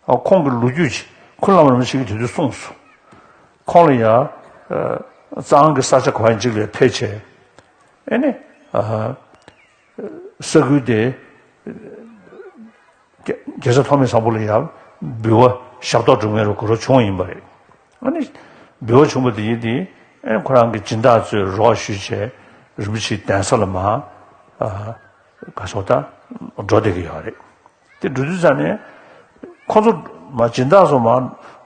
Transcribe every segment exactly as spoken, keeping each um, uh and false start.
ཨ་ཁོང་གི་ལོ་རྒྱུས་ཀྱི་ཁུ་ལམ་རིན་པོ་ཆེ་གིས་དེ་དུས་གསུངས་སོང་། ཁོང་ལ་ཡང་། ཨ་གཙང་གི་ས་ཆ་ག་བ་ཡིན་གཅིག་ལ་ཕེབས་བྱས། ཨེ་ནི། ཨ་ས་ཁུལ་དེ། རྒྱ་རྒྱལ་སྲས་ཐོགས་མེད་བཟང་པོ་ལ་ཡང་འབུལ་བ་ཞབས་ཏོག་སྒྲུབ་མཁན་རུ་གོ་རོ་བྱུང་ཡིན་པ་རེད། ཨ་ནི། འབུལ་བ་བྱུང་བ་དེ་ཡིན་དེ། ཨེ་ཁོ་རང་གི་སྦྱིན་བདག་ཚོས་རོགས་ཞུས་བྱས་རིན་པོ་ཆེའི་གདན་ས་ལ་མར། ཨ་ག་སོ་ད་འགྲོ་བསྡད་ཀྱི་ཡོད་རེད། དེ་འགྲོ་དུས་ཙང་ནས་ཁོ་ཚོ་མར་སྦྱིན་བདག་ཚོ་མར་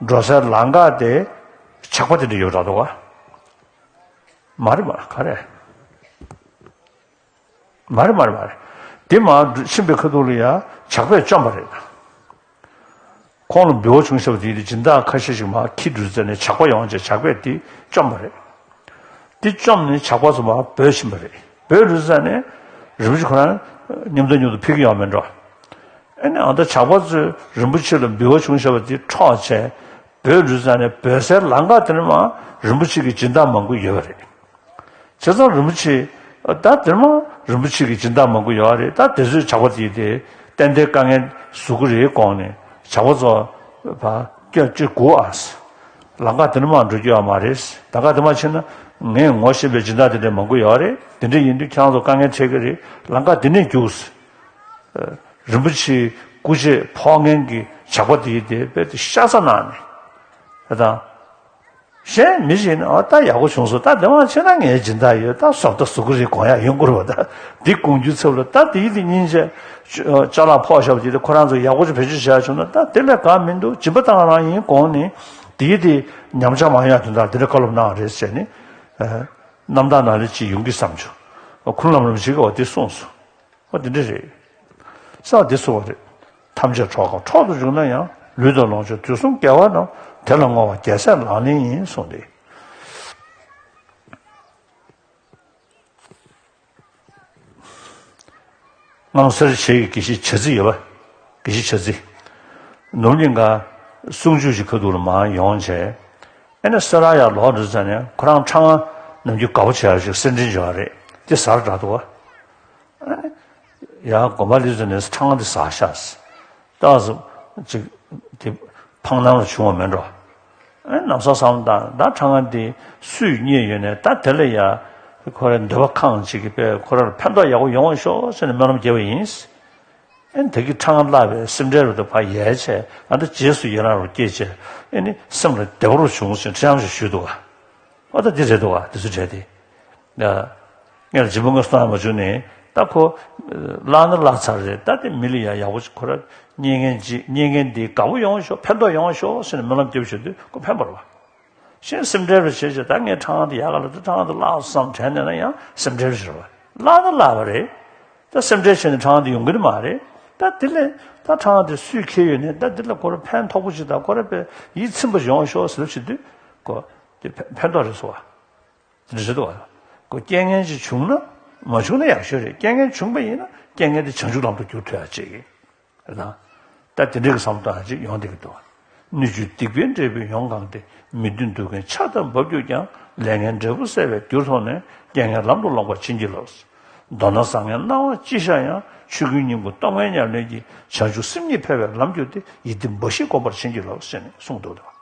འགྲོ་སའི་ལམ་ཁ་དེ་ཇག་པ་དེ་འདྲ་ཡོད་འདྲ་འདུག་ག་མ་རེད་མ་རེད་ག་རེད། མ་རེད་མ་རེད་མ་རེད། དེ་མར་ཕྱིན་པའི་ཁ་ཐུག་ལ་ཡང་ཇག་པས་བཅོམ་པ་རེད། ཁོང་ལ་འབུལ་བ་བྱུང་ཤག་པ་དེ་ཡིན་དུས་སྦྱིན་བདག་ཁ་ཤས་ཤིག་མར་འཁྱེར་འགྲོ་ཙང་ནས་ཇག་པ་ཡོང་བྱས་ཇག་པས་དེ་བཅོམ་པ་རེད། དེ་བཅོམ་ནས་ཇག་པ་ཚོ་མར་བྲོས་ཕྱིན་པ་རེད། བྲོས་འགྲོ་ཙང་ནས་རིན་པོ་ཆེ་ཁོ་རང་མཉམ་དུ་མཉམ་དུ་ཕེབས་ཀྱི་ཡོད་མེད་འགྲོ། ཨེ་ནས་ཨ་ད་ཇག་པ་ཚོས་རིན་པོ་ཆེ་ལ་འབུལ་བ་བྱུང་ཤག་པ་དེ་འཕྲོག་བྱས་བྲོས་འགྲོ་ཙང་ནས་བྲོས་སའི་ལམ་ཁ་དེ་ནས་མར་རིན་པོ་ཆེ་གི་སྦྱིན་བདག་མང་པོ་ཡོད་པ་རེད། བྱས་ཙང་རིན་པོ་ཆེ། ད་དེར་མ་རིན་པོ་ཆེ་གི་སྦྱིན་བདག་མང་པོ་ཡོད་རེད། ད་དེ་ཚོས་ཇག་པ་དེ་དེ་ཏན་ཏན་དཀའ་ངལ་བཟོ་གི་རེད་དགོངས་ནས་ཇག་པ་ཚོ་ཕར་སྐྱོད་ཅིག་དགོས་ཨ། ལམ་ཁ་དེ་ནས་མར་འགྲོ་རྒྱུ་ཡོད་མ་རེད། ད་ག་དེ་མ་ཕྱིན་ན་ངས་ངོ་ཤེས་པའི་སྦྱིན་བདག་དེ་འདྲ་མང་པོ་ཡོད་རེད། དེ་འདྲ་ཡིན་དུས་ཁྱེད་རང་ཚོ་དཀའ་ངལ་འཕྲད་ཀྱི་རེད། ལམ་ཁ་དེ་ནས་རྒྱུགས། རིན་པོ་ཆེའི་སྐུ་ཆས་ཕོག་མཁན་གྱི་ཇག་པ་དེ་དེ་དཔེ་དེ་ཤ་ཚ་གནང་ནས་ད་དང་། གཞན་མི་ཞིག་ནི་ཨ་ད་ཡག་པོ་བྱུང་སོང་། ད་དེ་མ་ཕྱིན་ན་ངའི་སྦྱིན་བདག་ཡོད། ད་བཟོ་ལྟ་བཟོ་གི་རེད་དགོངས་ཡག་ཡོང་གི་རེད་པ། ད་འདི་དགོངས་རྒྱུའི་ཚབ་ལ་ད་དེའི་དེ་སྙིང་རྗེ་ཅ་ལག་ཕོག་བཞག་པ་དེ་དེ་ཁོ་རང་ཚོ་ཡག་པོ་ཅིག་བེད་སྤྱོད་བྱས་བྱུང་ན་ད་དེ་ལས་དགའ་མི་འདུག་སྦྱིན་པ་བཏང་རང་ཡིན་དགོངས་ནས་དེའི་དེ་ཉམས་ཆག་མ་ཡོང་ཡག་དོན་དག་དེ་འདྲ་བཀའ་སློབ་གནང་རེད་ཟེར་ནས་རྣམ་དག་ནང་ལས་ཅིག་ཡོང་གི་བསམ་བྱུང་། ཁུངས་ལམ་རིན་པོ་ཆེ་གིས་འོ་དེ་གསུངས་སོང་། ཨོ་དེ་འདྲ་རེད། ས་འདི་ཚོ་བ་རེད། ཐམས་ཅད་འཕྲོག་གམ་འཕྲོག་ཏུ་འཇུག་ན་ཡང་ལུས་དང་ལོངས་སྤྱོད་དུས་གསུམ་དགེ་བ་རྣམས་དེ་ལ་བསྔོ་བ་རྒྱལ་སྲས་ལག་ལེན་ཡིན་གསུངས་ཏེ། སྔོན་སེར་བྱེས་ཀྱི་དགེ་བཤེས་བྱ་རྩི་ཡོད་པ། དགེ་བཤེས་བྱ་རྩི། ནོར་གླིང་ག་གསུང་ཆོས་ཀྱི་ཁ་ཐུག་ལ་མར་ཡོང་བྱས། ཨེ་ནས་སེ་ར་ཡར་ལོག་འགྲོ་ཙང་ནས་ཁོ་རང་ཁྲང་ང་ནམ་རྒྱུན་དགའ་པོ་བྱེད་ཡག་ཞིག་སེར་འཕྲེང་འབྱོར་བ་རེད། དེ་ཟ་ར་དྲག་འདུག་བ། ཡང་དགོན་པ་ལུས་ཚོད་ནས་ཁྲང་འདི་ཟ་ཤག་ཟེར། ཏོག་ཙམ་ཅིག་དེ་ཕངས་སྣང་རུ་བྱུང་བ་མེད་འགྲོ། ཨེ་ནམ་སང་བསམ་ད་ད་ཁྲང་འདི་སུས་རྙེད་ཡོད་ནས་ད་དེ་ལ་ཡ་ཁོ་རའི་འདོད་པ་ཁེངས་ཅིག་གིས་པས་ཁོ་རར་ཕན་ཐོགས་ཡག་པོ་ཡོང་བ་ཤོག་ཟེར་ནས་སྨོན་ལམ་བརྒྱབ་པ་ཡིན། ཨེ་ནི་དེ་གི་ཁྲང་བརླགས་པའི་སེམས་ཁྲལ་རུ་དུ་ཕར་ཡལ་བྱས་ཨ་ད་རྗེས་སུ་ཡི་རང་རུ་སྐྱེས་བྱས་ཨེ་ནི་སེམས་ལ་བདེ་བོ་རུ་བྱུང་ཟེར་ཁྲི་ཡང་ཞིག་ཞུས་འདུག་བ། ཨ་ད་འདི་རེད་འདུག་བ་འདི་ཚོ་གྲས་དེ། ངས་ལ་ཇི་མོ་ངས་གསུང་ཡ་མ་བྱུང་ནས་ད་ཁོ་བརླག་ན་བརླག་ཚར་རེད། ད་དེ་མི་ལ་ཡ་ཡག་པོ་ཞིག་ཁོ་ར་རྙེད་མཁན་ཅིག་རྙེད་མཁན་འདི་དགའ་བོ་ཡོང་བ་ཤོག་ཕན་ཐོགས་ཡོང་བ་ཤོག་ཟེར་ནས་སྨོན་ལམ་རྒྱབ་བྱེད་དུས་ཁོ་ཕན་པ་རེད་བ། གཞན་སེམས་ཁྲལ་རུ་བྱེད་བྱེད་ད་ངས་ཁྲང་འདི་ཡག་ག་ལ་ད་ཁྲང་འདི་བརླག་སོང་བསམ་དྲན་ནས་ན་ཡང་སེམས་ཁྲལ་རུ་བྱེད་རེད་བ། བརླག་ན་བརླག་པ་རེད། ད་སེམས་ཁྲལ་བྱས་ནས་ཁྲང་འདི་ཡོང་གི་ནི་མ་རེད། ད་དེ་ལས་ད་ཁྲང་འདི་སུས་འཁྱེར་ཡོད་ནས་ད་དེ་ལ་ཁོ་ར་ཕན་ཐོགས་པོ་ཅིག་དང་ཁོ་ར་པའི་ཡིད་ཚིམ་པ་ཡོང་ཤོག་ཟེར་བྱེད་དུས་ཁོ་དེ་ཕན་ཕན་ཐོགས་རེད་ཟེར་བ། དེ་འདྲ་བྱེད་དུ་བ། ཁོ་རྐྱེན་ངན་ཅིག་བྱུང་ན་མ་བྱུང་ན་ཡག་ཤོས་རེད། རྐྱེན་ངན་བྱུང་པ་ཡིན་ན་རྐྱེན་ངན་དེ་བྱང་ཆུབ་ལམ་དུ་བསྒྱུར་ཐུབ་ཡག་ཅིག་རེད་ན། ད་དེ་འདྲའི་གི་བསམ་བློ་གཏོང་ཡག་ཅིག་ཡོང་བསྡད་ཀྱི་འདུག་བ། སྣོད་བཅུད་སྡིག་པའི་འབྲས་བུས་ཡོངས་གང་སྟེ། མི་མཐུན་དུག་ལྔའི་ཆར་ལྟར་འབབ་གྱུར་ཀྱང་། ལས་ངན་འབྲས་བུ་བསལ་བའི་རྒྱུར་མཐོང་ནས། རྐྱེན་ངན་ལམ་དུ་ལོག་པར་བྱིན་གྱིས་རློབས། མདོར་ན་བཟང་ངན་སྣང་བ་ཅི་ཤར་ཡང་། ཆོས་ཀུན་སྙིང་པོ་སྟོབས་ལྔའི་ཉམས་ལེན་གྱིས། བྱང་ཆུབ་སེམས་ཉིད་འཕེལ་བའི་ལམ་བསྒྱུར་ཏེ། ཡིད་བདེ་འབའ་ཞིག་བསྒོམ་པར་བྱིན་གྱིས་རློབས་ཟེར་ནས་གསུངས་འདུག་ད།